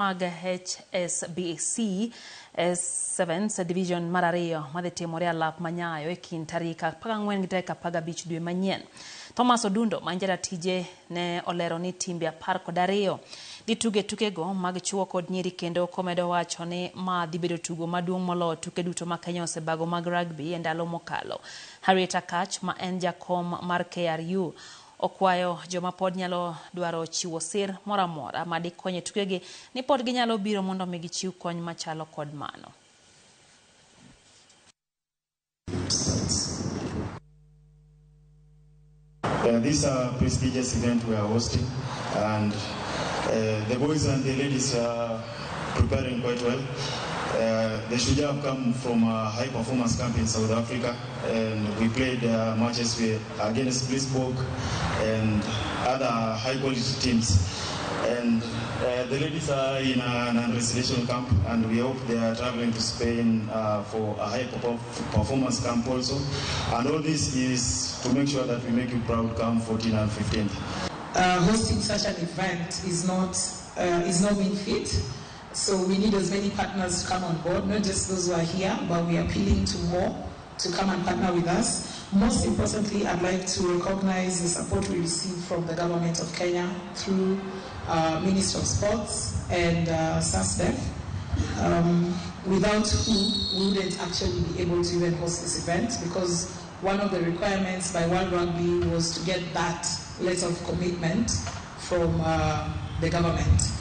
Mag HSBC Sevens Division mar ariyo madhi timore alap manyayo e kind tarik 14 gi tarik 15 dwe manyien. Thomas Odundo man jata tije ne olero ni timbe 12 dhi tuge tukego mag chuo kod nyiri kendo komedo wacho ni ma dhi bedo tugo maduong' moloyo tuke duto ma Kenya osebago mag rugby e ndalo mokalo. Harriet Akach ma en jakom mar KRU okwayo joma pod nyalo dwaro chiwo sir moro amora ma dikony e tukegi ni pod ginyalo biro mondo mi gichiw kony machalo kod mano. This is a prestigious event we are hosting, and the boys and the ladies are preparing quite well. The Shujaa have come from a high performance camp in South Africa, and we played matches against Blitzbok and other high quality teams. And the ladies are in an residential camp, and we hope they are traveling to Spain for a high performance camp also. And all this is to make sure that we make you proud come 14 and 15th. Hosting such an event is not mean feat. So we need as many partners to come on board, not just those who are here, but we are appealing to more to come and partner with us. Most importantly, I'd like to recognize the support we received from the government of Kenya through Ministry of Sports and SASDEF, without who we wouldn't actually be able to even host this event, because one of the requirements by World Rugby was to get that letter of commitment from the government.